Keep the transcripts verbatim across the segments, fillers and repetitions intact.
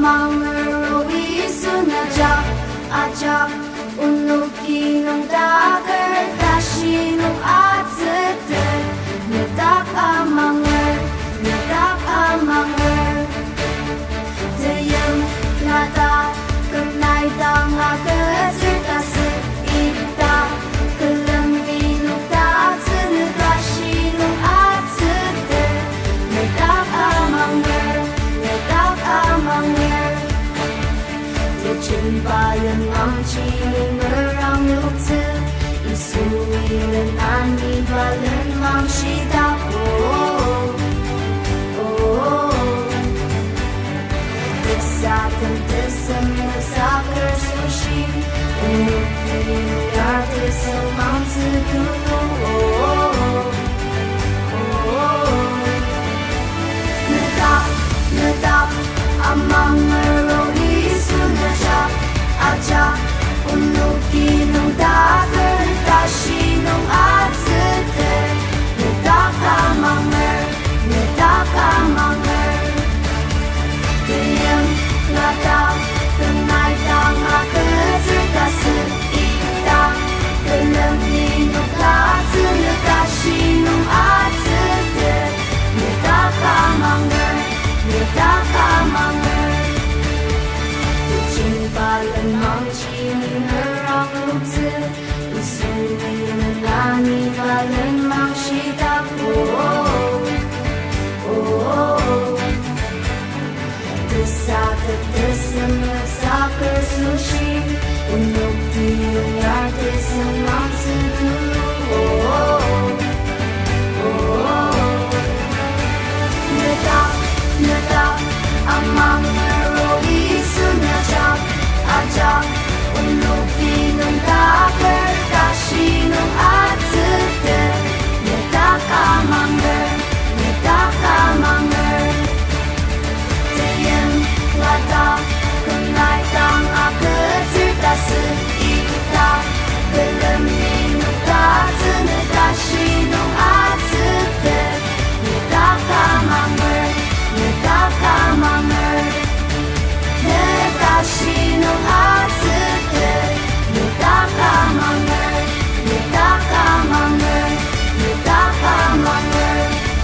Amanger o Yisu ne jak, ajak, onoki nung taker tashi nung atsüter, ne dak amanger, ne dak amanger. Teimla dak küm nai dang agütsür tasü ita, külemdi noktatsü ne tashi nung atsüter, ne dak amanger, ne dak amanger. Tejenba lenmangji ni merang loktsü, Yisui len aniba lenmang shitak, oh, oh, oh. Tesatem tesem nüksaker süshi, onoki yar tesem mangtsü tulu, oh, oh, oh. Ne dak, ne dak, amanger o Yisu ne jak, ajak, onoki nung taker tashi nung atsüter, ne dak amanger, ne dak amanger. Teimla dak küm nai dang agütsür tasü ita, külemdi noktatsü ne tashi nung atsüter, ne dak amanger, ne dak amanger. Tejenba lenmangji ni merang loktsü, Yisui len aniba lenmang shitak, oh, oh, oh. Tesatem tesem nüksaker süshi, onoki yar tesem mangtsü tulu, oh, oh, oh. Ne dak, ne dak, amanger o Yisu ne jak, ajak, onoki nung taker tashi nung atsüter, ne dak amanger, ne dak amanger. Teimla dak küm nai dang agütsür tasü ita, külemdi noktatsü ne tashi nung atsüter, ne dak amanger, ne dak amanger. Ne tashi nung atsüter, ne dak amanger, ne dak amanger, ne dak amanger,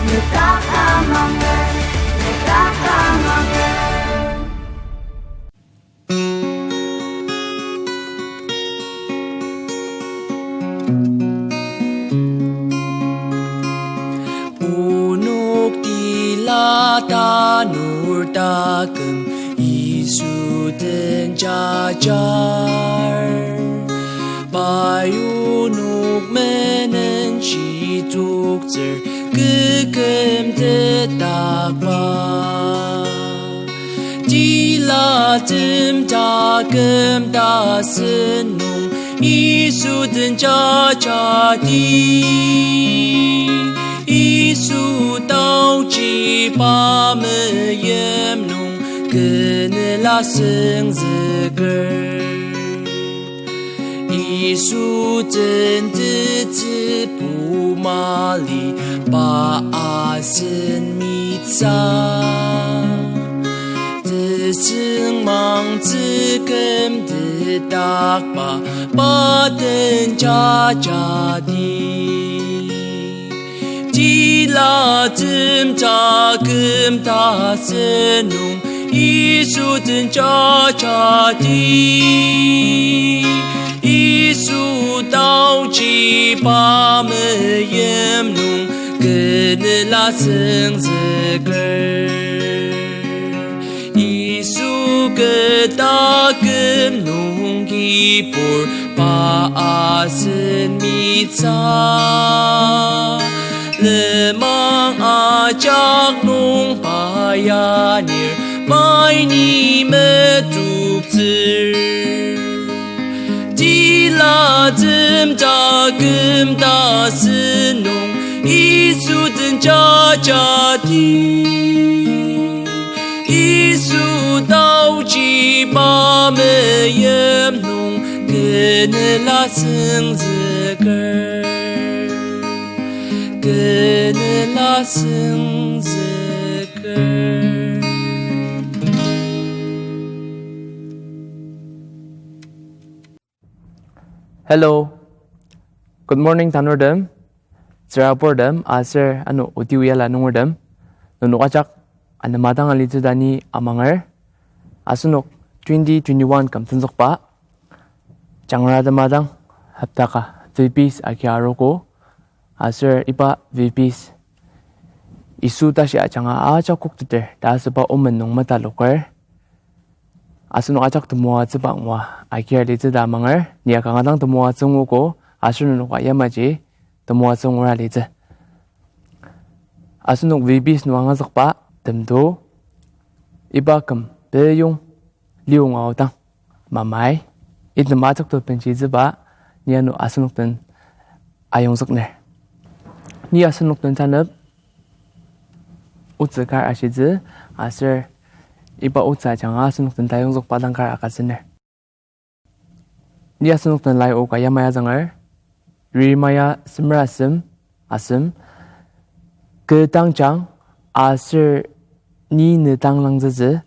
ne dak amanger, ne dak amanger. Onok tila tanur taküm Yisu den jajar. Pai onok menen shitoktsür küküm tetakba. Tilatem taküm tasen nung Yisu den jajati. Yisu taoji pa meyim nung kenela süngzüker. Yisu den tetsü pumali pa asen mitsa. Tesüngmang tsüküm tetakba pa den jajati. Tilatem taküm tasen nung Yisu den jajati. Yisu taoji pa meyim nung kenela süngzüker. Yisu kü taküm nung kibur pa asen mitsa. Lenmang ajak nung pa yanir pai ni metoktsür. Tilatem taküm tasen nung Yisu den jajati. Yisu taoji pa meyim nung kenela süngzüker, kenela süngzüker. Hello. Good morning, tanurtem, tsüraburtem, aser ano oti oyala nungertem. Nenok ajak anema dang alitsü ta ni amanger. Asenok twenty twenty-one küm tenzükba jangra tema dang hopta ka VBS agi arogo. Aser iba VBS Yisu tashi ajanga ajak kokteter ta asüba omen nung metaloker. Asenok ajak temoatsüba ngua agir litsü ta amanger, ni kanga dang temoatsü nguogo, aser nenoka yamaji temoatsü ngura litsü. Asenok VBS nung angazükba temdo, iba küm peyong liyonga aodang, mamai, item ajak to benshitsüba, ni ano asenok den ayongzükner. Ni asenok den tanep otsü kar ashitsü, aser iba otsü ajanga asenok den tayongzükba dang kar agütsüner. Ni asenok den lai oka yamai azünger, Yeremia semera asem, asem, kü dangjang, aser ni ne dang langzütsü,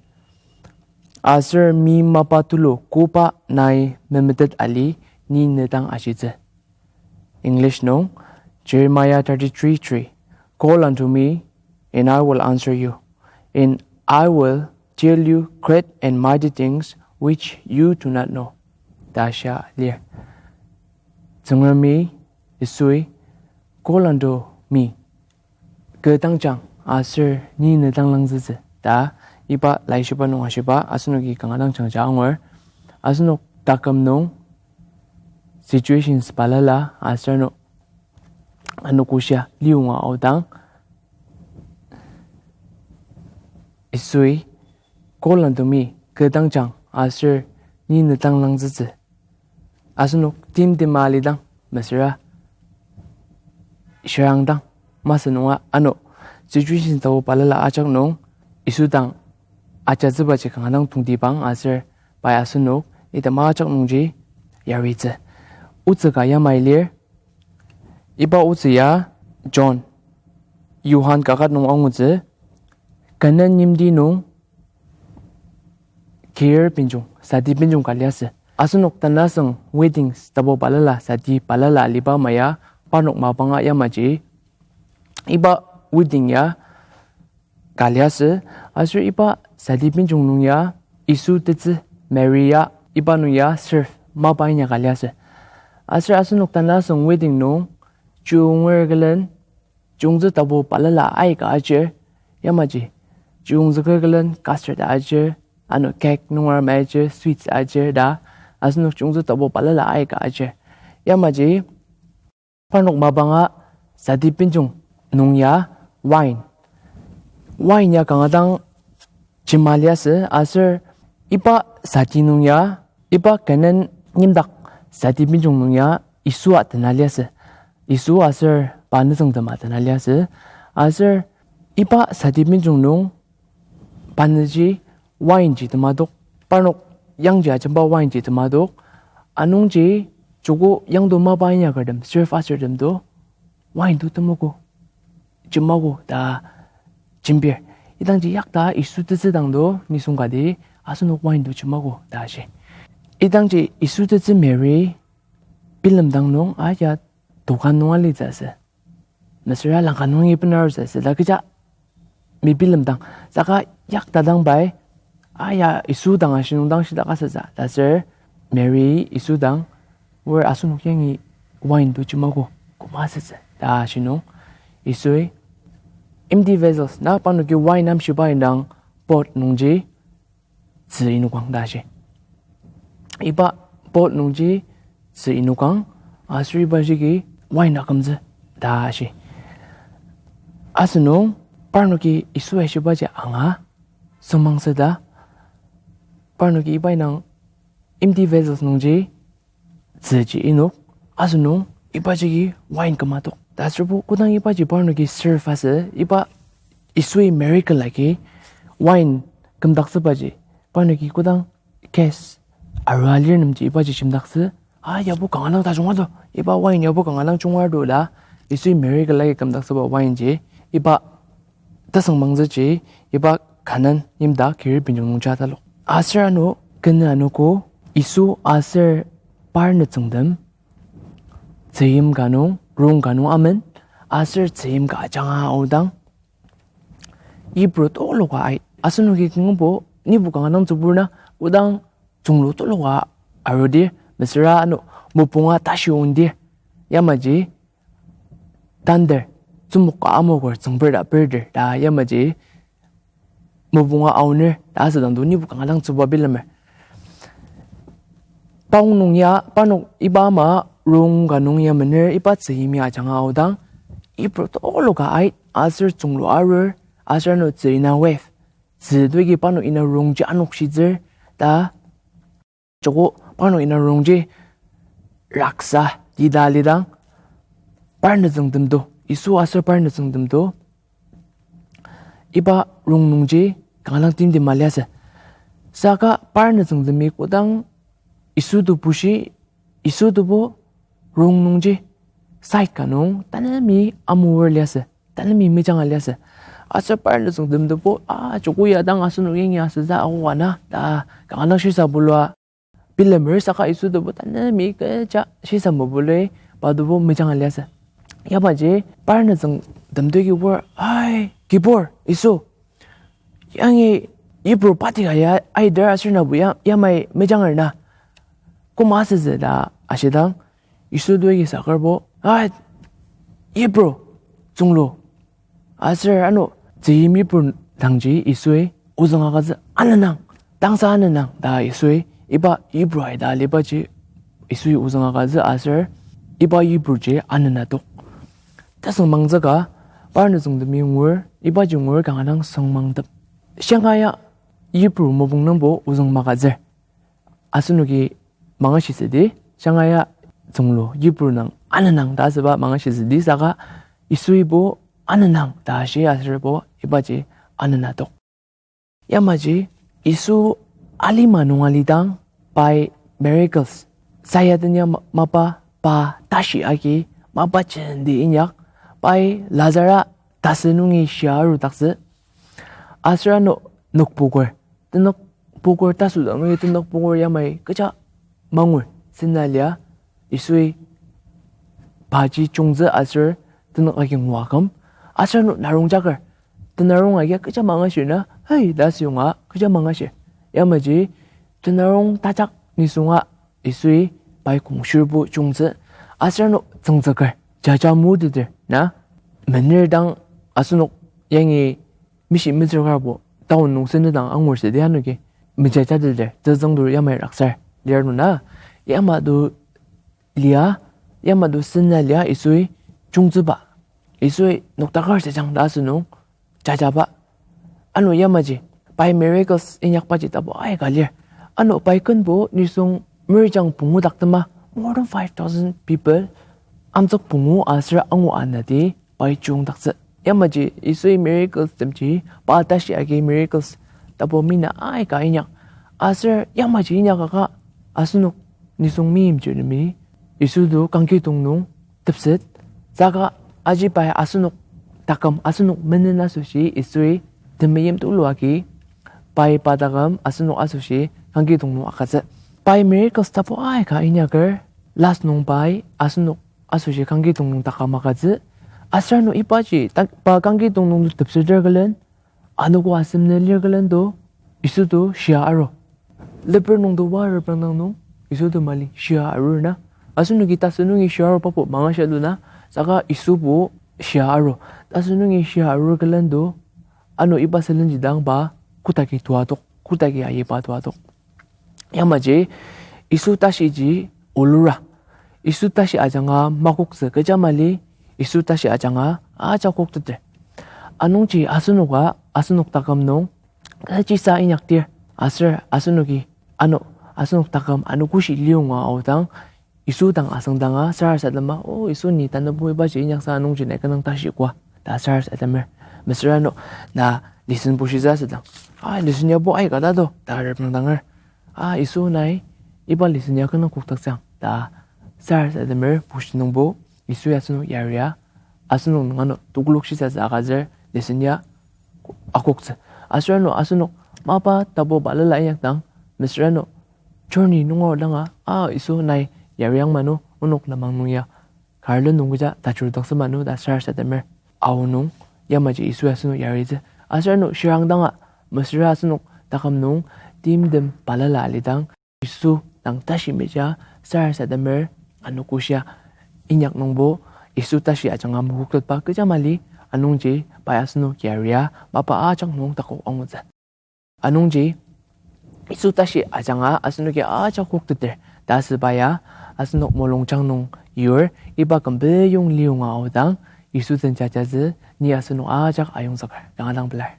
aser mi mapa tulu koba nai memetet ali ni ne dang ashitsü. English nung, Jeremiah thirty-three three, "Call unto me, and I will answer you, and I will tell you great and mighty things which you do not know." Ta shia lir. Tsüngremi, Yisui, "Call unto me, kü dangjang, aser ni ne dang langzütsü," ta iba laishiba nung ashiba asenoki kanga dang jangja angur. Asenok taküm nung situations balala aser ano, anogoshia liyonga aodang, Yisui, "Call unto me, kü dangjang, aser ni ne dang langzütsü." Asenok timtima alidang, mesüra shirangdang, masü nunga ano situation tapu balala ajak nung Yisu dang ajatsübaji kanga dang tongtibang aser pai asenok item ajak nungji yaritsü. Otsü ka yamai lir, iba otsü ya John, Johan kaket nung angutsü, Canaan yimti nung kir benjong, sati benjong ka liasü. Asenok tanasüng weddings tapu balala, sati balala aliba ama ya, parnok mapanga yamaji iba wedding ya ka liasü, aser iba sati benjong nung ya Yisu tetsü Mary ya iba nung ya serve mapa inyaka liasü. Aser asenok tanasüng wedding nung chunger külen chiyungtsü tapu balala aika ajir, yamaji chiyungtsü kü külen custard ajir, ano cake nunger maichir, sweets ajir ta, asenok chiyungtsü tapu balala aika ajir. Yamaji parnok mapanga sati benjong nung ya wine, wine ya kanga dang jema liasü, aser iba sati nung ya, iba Canaan yimdak sati benjong nung ya Yisua tena liasü. Yisu aser pa nütsüngtema tena liasü. Aser iba sati benjong nung panüji wine ji temadok, parnok yangji ajemba wine ji temadok, anungji joko yangdo mapa inyakertem serve asürtem do, wine do temogo, jemago ta jembir. Idangji yakta Yisu tetsü dang do nisung kati asenok wine do jemago ta shi. Idangji Yisu tetsü Mary bilemdang nung aya dokan nung alitsü asü. Mesüra langka nungi benarutsü asü ta kecha mebilemdang. Saka yaktadang pai, aya Yisu dang ashi nung dang shidaka asütsü ta ser, Mary Yisu dang, wer asenok yangi wine do jemago, koma asütsü ta ashi nung, Yisui, empty vessels, na parnoki wine amshiba indang pot nungji tzü inokang ta ashi. Iba pot nungji tzü inokang, aser iba jagi wine akümtsü ta ashi. Asünung parnoki Yisu ashibaji anga sümangtsü ta, parnoki iba indang empty vessels nungji tzüji inok, asünung iba jagi wine kümatok. Ta aserbo kodang ibaji parnoki serve asü, iba Yisui miracle agi wine kümdaktsübaji, parnoki kodang case arua lir nemji ibaji shimdaktsü, a yabo kanga dang tajungado, iba wine yabo kanga dang jungardo ta, Yisui miracle agi kümdaktsüba wine ji, iba tasüngmangtsüji, iba Canaan yimdak kir benjong nungji atalok. Aser ano kenü anogo Yisu aser par nütsüngtem tzüyim ka nung, rong ka nung amen, aser tzüyim ka ajanga aodang, Hebrew tuluka ait. Asenoki kingbo, nibo kanga dang tsübur na, kodang tsünglu tuluka arudir, mesüra ano, mopunga tashi ondir, yamaji, thunder, tsümok ka amoker tsüngberta berdir ta yamaji, mopunga aoner ta asüdang do nibo kanga dang tsüba bilemer. Taong nung ya, parnok iba ama rong ka nung ya mener iba tzüyim ya ajanga aodang, Hebrew tuluka ait, aser tsünglu arur, aser ano tzü ina wave, tzü toki parnok ina rongji anokshitsür, ta joko parnok ina rongji raksa tita lidang, par nütsüngtem to, Yisu aser par nütsüngtem to, iba rong nungji kanga dang timtima liasü. Saka par nütsüngtemi kodang Yisu to bushi, Yisu tobo rong nungji side ka nung tanemi amoer liasü, tanemi mejanga liasü. Aser par nütsüngtem tobo, a, joko ya dang asenok yangi asütsü aoa na ta kanga dang shisa bulua bilemer, saka Yisu tobo tanemi kecha shisa mabului, pa tobo mejanga liasü. Yamaji par nütsüngtem toki wor, ai, kibur, Yisu, yangi Hebrew pati ka ya aiter aser nabo ya, yamai mejanger na, koma asütsü ta ashidang, Yisu toki sakerbo, ai, Hebrew, tsünglu, aser ano, tzüyim Hebrew dangji Yisui ozüng agütsü, anenang, tangsa anenang ta Yisui, iba Hebrew ita alibaji Yisui ozüng agütsü aser iba Hebrew ji anenatok. Tasüngmangtsü ka, par nütsüngtemi ngur, ibaji ngur kanga dang süngmangtep. Shanga ya Hebrew mopung nungbo ozüng magütsür. Asenoki mangashitsüdi, shanga ya tsünglu Hebrew nung anenang ta asüba mangashitsüdi saka Yisuibo anenang ta ashi aserbo ibaji anenatok. Yamaji Yisu alima nung alidang pai miracles, sayadenya ma-, mapa pa tashi agi mapa jenti inyak, pai Lazara tasü nungi shia arudaktsü. Aser ano nokpoker, tenük poker tasü dang nungi tenük poker yamai kecha mangur sena lia Yisui paji chungtsü aser tenük agi ngua aküm. Aser ano narong jaker, tenarong agi kecha mangashir na, hei, ta asüyonga kecha mangashir. Yamaji tenarong tajak nisunga Yisui pai kongshirbo chungtsü. Aser ano tsüngtsüker, jaja muteter na, mener dang asenok yangi mishi metsür karbo town nung sendedang angur südi anoki mejajateter, tezüngdur yamai raksar lir nuna, yamado lia, yamado sena lia Yisui chungtsüba, Yisui noktaker sejang ta asünung jajaba. Ano yamaji pai miracles inyakbaji tapu aika lir. Ano pai kenbo nisung merjang pungu daktema, more than five thousand people, amtsük pungu aser angu anati pai chungdaktsü. Yamaji Yisui miracles temji, pa tashi agi miracles tapu mina aika inyak. Aser yamaji inyakaka asenok nisung meimchirtemi Yisu to kangkitong nung tepset, saka aji pai asenok taküm, asenok menen asoshi Yisui temeim tulu agi pai pa taküm asenok asoshi kangkitong nung agütsü. Pai miracles tapu aika inyaker, last nung pai asenok asoshi kangkitong nung taküm agütsü. Aser ano ibaji ta-, pa kangkitong nung tepseter külen, anogo asem nü lir külen to, Yisu to shia aru. Leper nung to wa reprangdang nung, Yisu to mali shia arur na. Asenoki tasü nungi shia arubapu mangashia lu na, saka Yisubo shia aru. Tasü nungi shia arur külen to, ano iba sülenji dang pa kotaki tuatok, kotaki ayiba tuatok. Yamaji Yisu tashiji olura, Yisu tashi ajanga makoktsü kecha mali, Yisu tashi ajanga ajakokteter. Anungji asenoka asenok taküm nung kechisa inyakdir, aser asenoki ano asenok taküm anogoshi liyonga aodang, Yisu dang asüngdanga sarasadema, o Yisu, ni tanübo ibaji inyaksa anungji nai kü nung tashi koa ta sarasademer. Mesüra ano na lesson bushitsü asüdang, a lesson yabo aika tato ta reprangdanger. A Yisu, nai iba lesson ya kü nung kokdaktsüang ta sarasademer. Bushi nungbo Yisu ya asenok yaria, asenok nung ano tokolok shisatsü agütsür, lesson ya akoktsü. Aser ano asenok mapa tapu balala inyakdang, mesüra ano journey nunga danga, a Yisu, nai yariang mano, onok lenmang nung ya arlen nung kecha tajurdaksü manu ta sarasademer. Aonung, yamaji Yisu asenok yaritsü. Aser ano shirangdanga, mesüra asenok taküm nung, timtem balala alidang, Yisu dang tashi meja sarasademer, ano koshia inyak nungbo, Yisu tashi ajanga mokoktetba kecha mali, anungji pai asenok yaria, mapa ajak nung takok angutsü. Anungji, Yisu tashi ajanga asenoki ajak kokteter, ta asüba ya, asenok mulungjang nung yur, iba küm beyong liyonga aodang, Yisu den jajatsü, ni asenok ajak ayongzüker, kanga dang pelar.